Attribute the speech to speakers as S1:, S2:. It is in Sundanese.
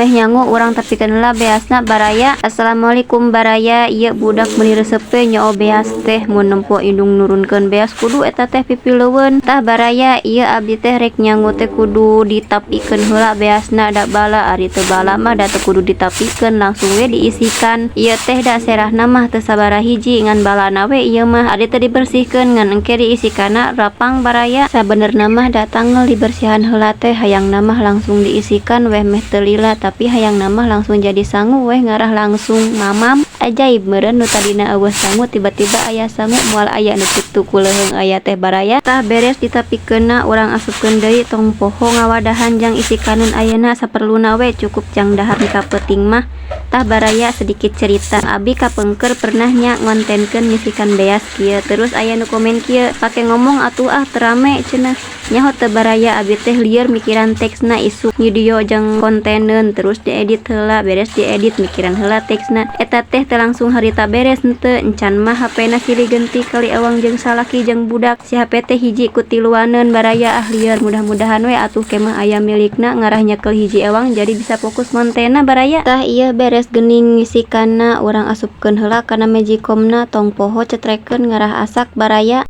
S1: Sameh nyangu, urang tapikeun heula beasna, baraya. Assalamualaikum, baraya. Ieu budak meuni resep we nyoo beas teh. Mun nempo indung nurunkeun beas, kudu eta teh pipilueun. Tah baraya, ieu abdi teh rek nyangu teh kudu ditapikeun heula beasna, da bala. Ari teu bala mah da teu kudu ditapikeun, langsung we diisikan. Ieu teh da serahna mah teu sabaraha hiji, ngan balana we ieu mah. Ari teu dibersihkeun, ngan engke diisikanna rapang, baraya. Sabenerna mah da tangel dibersihan heula teh, hayangna mah langsung diisikan weh meh teu lila, tapi hayangna mah langsung jadi sangu weh, ngarah langsung mamam. Ajaib meureun, nu tadina euweuh sangu tiba-tiba aya sangu. Moal aya nu kitu ku leuheung aya teh, baraya. Tah, beres ditapikeunna, urang asupkeun deui. Tong poho ngawadahan jang isikaneun ayeuna, saperluna we, cukup jang dahar ka peuting mah. Tah baraya, sedikit cerita. Abi kapengker pernah nya ngontenkeun ngisikan beas kieu, terus aya nu komen kieu, "Pake ngomong atuh, ah, teu rame," cenah. Nyaho teu, baraya, abi teh lieur mikiran teksna. Isuk video jang konteneun, terus diedit heula. Beres diedit, mikiran heula teksna. Eta teh teu langsung harita beres henteu, encan mah HP-na silih genti kali ewang jeung salaki jeung budak. Si HP teh hiji ku tiluaneun, baraya. Ah, lieur. Mudah-mudahan we atuh kemah aya milikna, ngarah nyekel hiji ewang, jadi bisa fokus ngontenna, baraya. Tah, ieu beres geuning ngisikanna, urang asupkeun heula kana magicomna. Tong poho cetrekeun ngarah asak, baraya.